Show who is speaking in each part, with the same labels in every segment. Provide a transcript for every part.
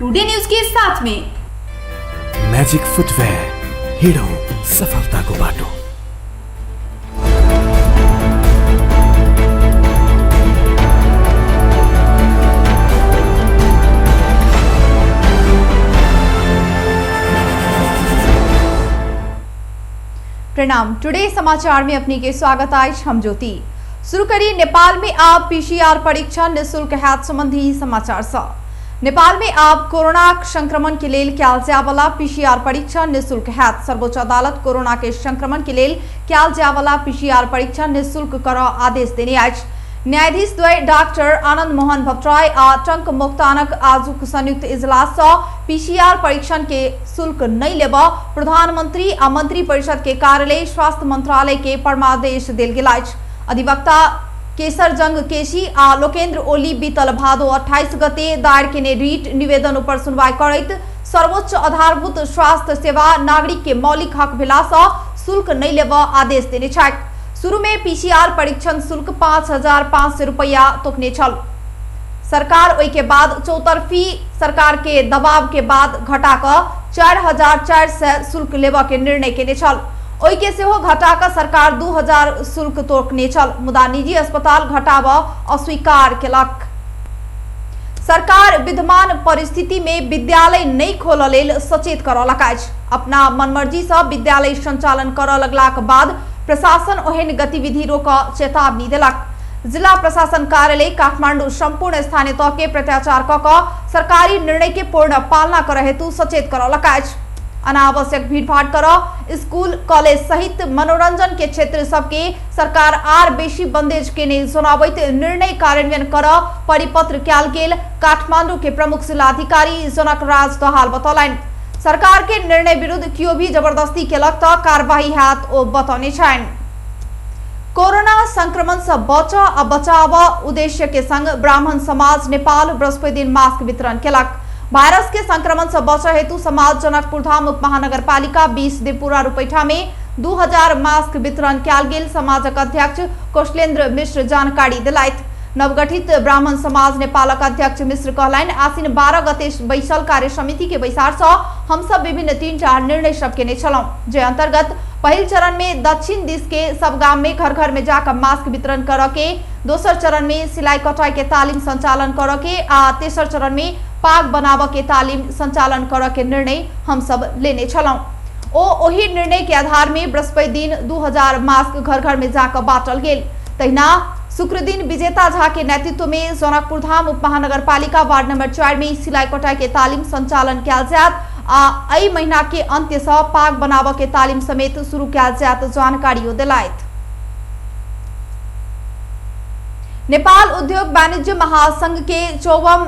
Speaker 1: Today news के साथ में।
Speaker 2: म्याजिक फुटवेयर, हिँडौँ सफलताको बाटो।
Speaker 1: प्रणाम, टुडे समाचार में अपनी के स्वागत आज हम ज्योति। शुरू करी नेपाल में आप पीसीआर परीक्षण निःशुल्क हैत संबंधी समाचार सँ। नेपाल में आब कोरोना संक्रमण के लेल कयल जायवला पीसीआर परीक्षण निःशुल्क हैत। सर्वोच्च अदालत कोरोना के संक्रमण के लेल कयल जायवला पीसीआर परीक्षण निःशुल्क करऽ आदेश देने अछि। न्यायाधीश द्वय डॉक्टर आनंद मोहन भट्टराई आ टंक मोक्तानक आजुक संयुक्त इजलास सँ पीसीआर परीक्षण के शुल्क नहि लेबऽ प्रधानमंत्री आ मंत्री परिषद के कार्यालय स्वास्थ्य मंत्रालय के परमादेश देल गेल अछि। अधिवक्ता केसरजंग केसी आ लोकेन्द्र ओली बीतल भादो 28 गते दायर केने रिट निवेदन ऊपर सुनवाई करैत सर्वोच्च आधारभूत स्वास्थ्य सेवा नागरिक के मौलिक हक भेला सँ शुल्क नहि लेबऽ आदेश देने छथि। शुरू में पीसीआर परीक्षण शुल्क 5,500 रुपया तोकने छल। सरकार ओहि के बाद चौतरफी सरकार के दबाव के बाद घटा कऽ 4,400 शुल्क लेबऽ के निर्णय केने छल। ओहि के सेहो घटा कऽ सरकार 2,000 शुल्क तोकने छल, मुदा निजी अस्पताल घटाबऽ अस्वीकार केलक। सरकार विद्यमान परिस्थिति में विद्यालय नहि खोलऽ लेल सचेत करौलक अछि। अपना मनमर्जी सँ विद्यालय संचालन करऽ लगलाक बाद प्रशासन ओहन गतिविधि रोकऽ चेतावनी देलक। जिला प्रशासन कार्यालय काठमांडू संपूर्ण स्थानीय तह के प्रत्याचार कऽ कऽ सरकारी निर्णय के पूर्ण पालना करऽ हेतु सचेत करौलक अछि। अनावश्यक भीड़भाड़ करऽ स्कूल कॉलेज सहित मनोरंजन के क्षेत्र सबके सरकार आर बेसी बंदेज केने जनाबैत निर्णय कार्यान्वयन करऽ परिपत्र कयल गेल काठमांडू के प्रमुख जिलाधिकारी जनक राज दहाल बतौलनि। सरकार के निर्णय विरुद्ध कियो भी जबरदस्ती केलक तऽ कार्यवाही हैत ओ बतौने छनि। कोरोना संक्रमण से बचऽ आ बचाव उद्देश्य के संग ब्राह्मण समाज नेपाल बृहस्पति दिन मास्क वितरण केलक। वायरस के संक्रमण से बचऽ हेतु समाज जनकपुर धाम उप महानगरपालिका 20 देवपुरा रुपैठा में 2000 मास्क वितरण कयल गेल समाजक अध्यक्ष कौशलेंद्र मिश्र जानकारी दिलथि। नवगठित ब्राह्मण समाज नेपालक अध्यक्ष मिश्र कहलनि, आसिन 12 गते बैसल कार्य समिति के बैसार सँ हमसब विभिन्न 3टा निर्णय सब केने छलहुँ, जे अंतर्गत पहिल चरण में दक्षिण दिस के सब गाम में घर घर में जाकर मास्क वितरण करऽ के, दोसर चरण में सिलाई कटाई के तालीम संचालन करऽ के आ तेसर चरण में पाग बनाबऽ के तालीम संचालन करऽ के निर्णय हमसब लेने छलहुँ। ओ ओही निर्णय के आधार में बृहस्पति दिन 2000 मास्क घर घर में जाकर बांटल गेल। तहिना शुक्र दिन विजेता झा के नेतृत्व में जनकपुर धाम उप महानगरपालिका वार्ड नंबर 4 में सिलाई कटाई के तालीम संचालन कयल जायत आ एहि महीना के अंत्य से पाग बनाबऽ के तालीम समेत शुरू कयल जायत जानकारियो दिलथि। नेपाल उद्योग वाणिज्य महासंघ के 54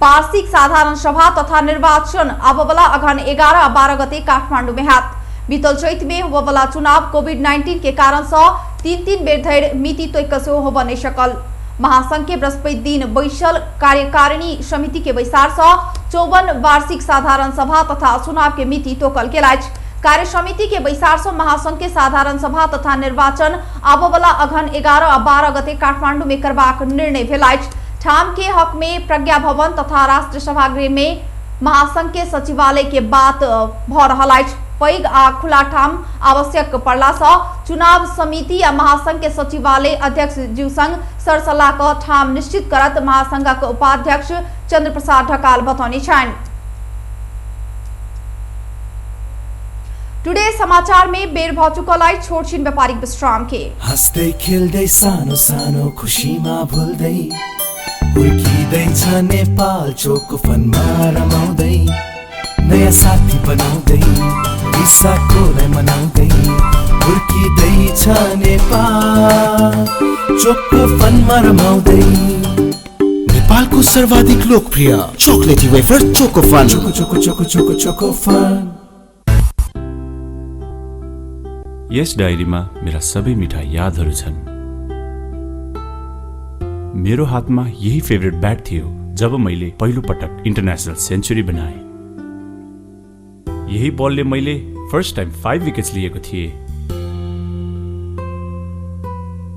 Speaker 1: वार्षिक साधारण सभा तथा निर्वाचन आबऽवला अघन 11 आ 12 गते काठमांडू में हैत। बीतल चैत में होबऽवला चुनाव कोविड-19 के कारण से 3-3 बेर धरि मिति तोकि कऽ सेहो होबऽ नहि सकल। महासंघ के बृहस्पति दिन बैसल कार्यकारिणी समिति के बैसार से 54 वार्षिक साधारण सभा तथा चुनाव के मिति तोकल गेल अछि। कार्य समिति के बैसार से महासंघ के साधारण सभा तथा निर्वाचन आबऽवला अघन 11 आ 12 गते काठमांडू में करबाक निर्णय भेल अछि। ठाम के हक में प्रज्ञा भवन तथा राष्ट्र सभागृह में महासंघ के सचिवालय के बात भऽ रहल अछि। पैघ आ खुला ठाम आवश्यक पड़ला सँ चुनाव समिति आ महासंघ के सचिवालय अध्यक्ष जीव संग सरसल्लाह कऽ ठाम निश्चित करत महासंघक उपाध्यक्ष चंद्र प्रसाद ढकाल बतौने छनि। टुडे समाचार में बेर भ चुकल अछि छोट छिन व्यापारिक विश्राम के।
Speaker 2: हाँस्दै खेल्दै सानो सानो खुसीमा भुल्दै हुर्किँदैछ नेपाल चोको फनमा रमाउँदै नयाँ साथी बनाउँदै इसाकोलाई मनाउँदै हुर्किँदैछ नेपाल चोको फनमा रमाउँदै।
Speaker 3: नेपालको सर्वाधिक लोकप्रिय चोकलेटी wafer choco fun.
Speaker 2: Choco choco choco choco choco fun.
Speaker 4: यस डायरीमा मेरा सबै मिठा यादहरू छन्। मेरो हातमा यही फेभरेट ब्याट थियो जब मैले पहिलो पटक इन्टरनेसनल सेन्चुरी बनाएँ। यही बलले मैले फर्स्ट टाइम 5 विकेट्स लिएको थिएँ।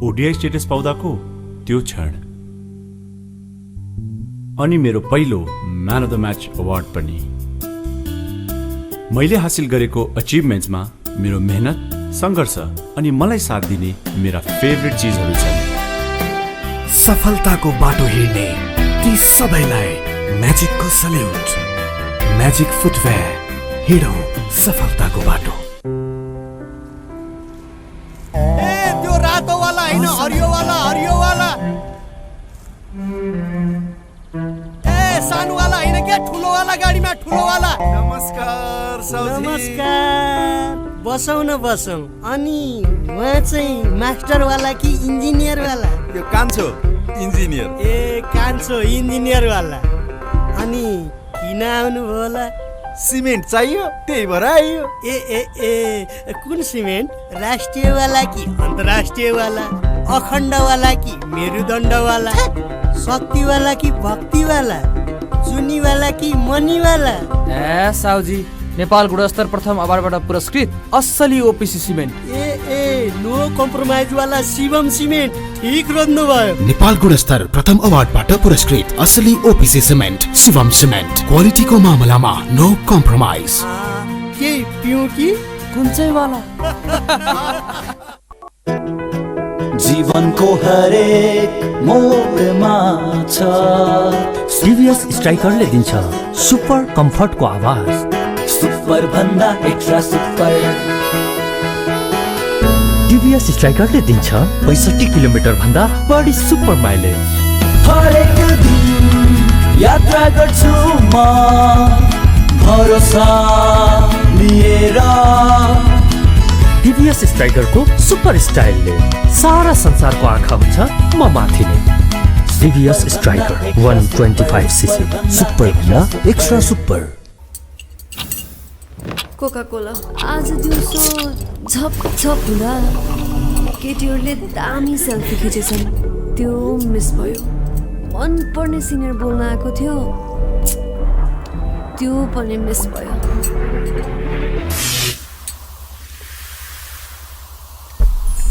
Speaker 4: ओडिआई स्टेटस पाउँदाको त्यो क्षण अनि मेरो पहिलो man of the match award पनि। मैले हासिल गरेको अचिभमेन्ट्समा मेरो मेहनत, सङ्घर्ष अनि मलाई साथ दिने मेरा फेभरेट चिजहरू छन्।
Speaker 2: सफलताको बाटो हिँड्ने ती सबैलाई म्याजिकको सल्युट। म्याजिक फुटवेयर, हिँडौँ सफलताको बाटो।
Speaker 5: ए, त्यो रातोवाला होइन, हरियोवाला, हरियोवाला। ए, सानोवाला होइन क्या, ठुलोवाला गाडीमा, ठुलोवाला।
Speaker 6: नमस्कार साउजी।
Speaker 7: नमस्कार, बसौँ न, बसौँ। अनि उहाँ चाहिँ मास्टरवाला कि इन्जिनियरवाला?
Speaker 6: यो कान्छो इन्जिनियर।
Speaker 7: ए, कान्छो इन्जिनियरवाला। अनि किन आउनुभयो होला?
Speaker 6: सिमेन्ट चाहियो, त्यही भएर आइयो।
Speaker 7: ए ए ए, कुन सिमेन्ट? राष्ट्रियवाला कि अन्तर्राष्ट्रियवाला? अखण्डवाला कि मेरुदण्डवाला? शक्तिवाला कि भक्तिवाला? चुनीवाला कि मनीवाला?
Speaker 8: ए साउजी, नेपाल गुणस्तर प्रथम अवार्डबाट पुरस्कृत असली ओपिसी सिमेन्ट।
Speaker 7: ए ए, नो कम्प्रोमाइजवाला शिवम सिमेन्ट, ठिक रोज्नु भयो।
Speaker 3: नेपाल गुणस्तर प्रथम अवार्डबाट पुरस्कृत असली ओपिसी सिमेन्ट, शिवम सिमेन्ट। क्वालिटीको मामलामा नो कम्प्रोमाइज।
Speaker 7: केही पिउँ कि?
Speaker 8: कुन चाहिँ वाला?
Speaker 9: जीवनको हरेक मोडमा छ।
Speaker 10: टिभीएस स्ट्राइकरले दिन्छ सुपर कम्फर्टको आवाज।
Speaker 9: सुपर भन्दा एक्स्ट्रा सुपर।
Speaker 10: टिभीएस स्ट्राइकरले दिन्छ 65 किलोमिटर भन्दा बढी सुपर माइलेज।
Speaker 9: हरेक दिन यात्रा गर्छु म भरोसा लिएर।
Speaker 10: टिभीएस स्ट्राइकरको सुपर स्टाइलले सारा संसारको आँखा हुन्छ म माथि नै। टिभीएस स्ट्राइकर 125 सिसी, सुपर भन्दा एक्स्ट्रा सुपर।
Speaker 11: कोका कोला। आज दिउँसो झप झप हुँदा केटीहरूले दामी सेल्फी खिचेछन्, त्यो मिस भयो। मनपर्ने सिनियर बोल्न आएको थियो, त्यो पनि मिस भयो।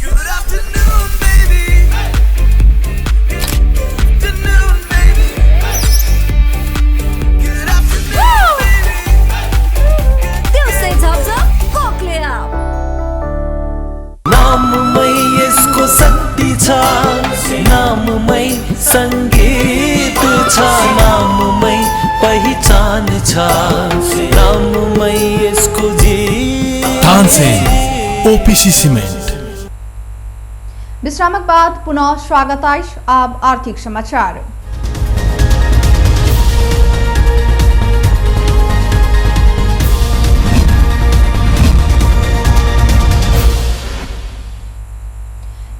Speaker 2: Good afternoon, baby. Afternoon, baby. Good afternoon, baby.
Speaker 11: दिउँसै झप झप कोकले आप।
Speaker 9: नाममै यसको शक्ति छ, नाममै सङ्गीत छ, नाममै पहिचान छ, नाममै यसको जीत।
Speaker 2: Tansen OPC cement.
Speaker 1: विश्रामक बाद पुनः स्वागत अछि। आब आर्थिक समाचार।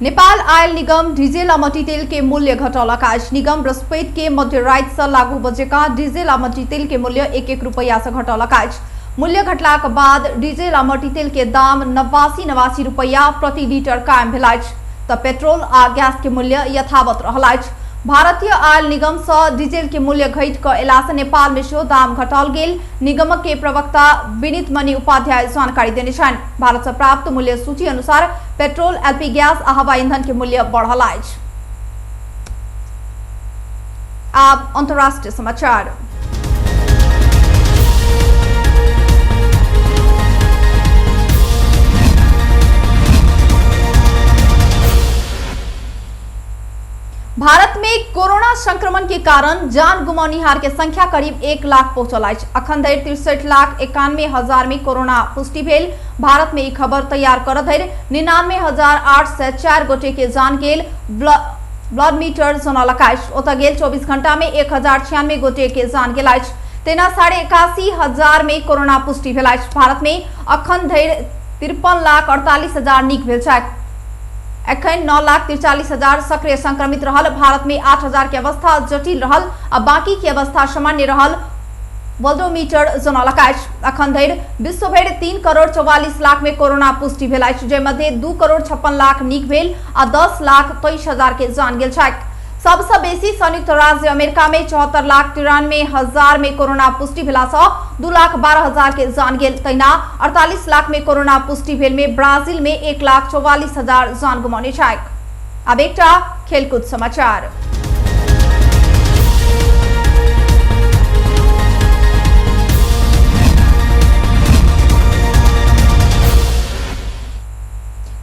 Speaker 1: नेपाल आयल निगम डीजल आ मट्टी के मूल्य घटौलक अछि। निगम बृहस्पति के मध्य राति से लागू बजेका डीजल आ मट्टी तेल के मूल्य 1-1 रुपया से घटौलक अछि। मूल्य घटलाक बाद डीजल आ मट्टी तेल के दाम 89-89 रुपया प्रति लीटर कायम भेल अछि, त पेट्रोल आ गैस के मूल्य यथावत रहल अछि। भारतीय आयल निगम से डीजल के मूल्य घटि कऽ अयला से नेपाल में सेहो दाम घटाओल गेल। निगम के प्रवक्ता विनीत मणि उपाध्याय जानकारी देने छनि। भारत से प्राप्त मूल्य सूची अनुसार पेट्रोल, एलपी गैस आ हवाई ईंधन के मूल्य बढ़ल अछि। आब अंतर्राष्ट्रीय समाचार। भारत में कोरोना संक्रमण के कारण जान गुमौनिहार के संख्या करीब 1 लाख पहुंचल अछि। अखन धरि 63,91,000 में कोरोना पुष्टि भेल। भारत में ई खबर तैयार कर धरि 99,804 गोटे के जान गेल ब्लड मीटर जनौलक अछि। ओतय गेल 24 घंटा में 1,096 गोटे के जान गेल अछि। तेना 81,500 में कोरोना पुष्टि भेल अछि। भारत में अखन धरि 53,48,000 नीक भेल छथि। एखन 9,43,000 सक्रिय संक्रमित रहल। भारत में 8,000 के अवस्था जटिल रहल आ बाकी के अवस्था सामान्य रहल वर्ल्डोमीटर जनौलक अछि। अखन धरि विश्वभरि 3,44,00,000 में कोरोना पुष्टि भेल अछि, जाहिमध्ये 2,56,00,000 नीक भेल आ 10,23,000 के जान गेल छैक। सबसँ बेसी संयुक्त राज्य अमेरिका में 74,93,000 में कोरोना पुष्टि भेला सँ 2,12,000 के जान गेल। तहिना 48 लाख में कोरोना पुष्टि भेल में ब्राजील में 1,44,000 जान गुमौने छैक। अब एकटा खेलकूद समाचार।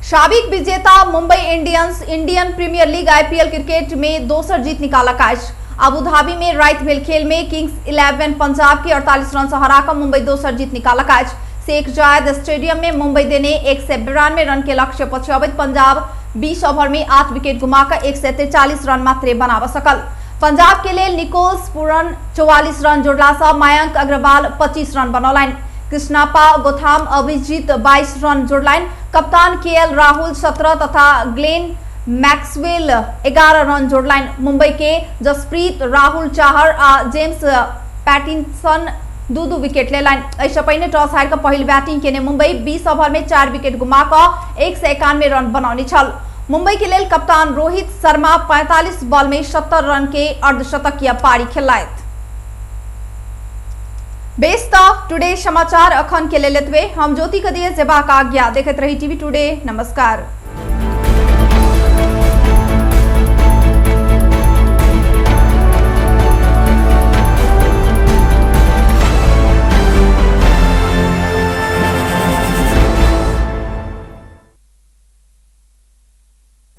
Speaker 1: साबिक विजेता Mumbai Indians Indian Premier League IPL cricket में दोसर जीत निकालक अछि। अबू धाबी में राति भेल खेल में किंग्स 11 पंजाब के 48 रन से हराकर मुंबई दोसर जीत निकालक अछि। शेख जायद स्टेडियम में मुंबई देने 192 रन के लक्ष्य पछुआबैत पंजाब 20 ओवर में 8 विकेट गुमाकर 143 रन मात्रे बनाब सकल। पंजाब के लेल निकोल्स पूरन 44 रन जोड़ला सँ मयंक अग्रवाल 25 रन बनौलनि। कृष्णापा गोथाम अभिजीत 22 रन जोड़लनि। कप्तान केएल राहुल 17 तथा ग्लेन मैक्सवेल 11 रन जोड़लनि। मुंबई के जसप्रीत, राहुल चाहर आ जेम्स पैटिनसन 2-2 विकेट लेलनि। एहिसँ पहिने टॉस हारि कऽ पहिल बैटिंग केने मुंबई 20 ओवर में 4 विकेट गुमा कऽ 191 रन बनौने छल। मुंबई के लेल कप्तान रोहित शर्मा 45 बॉल में 70 रन के अर्धशतकीय पारी खेललथि। बेस त टुडे समाचार अखन के लेल एतबे। हम ज्योति के दिए जेबाक आज्ञा। देखैत रही टीवी टुडे। नमस्कार।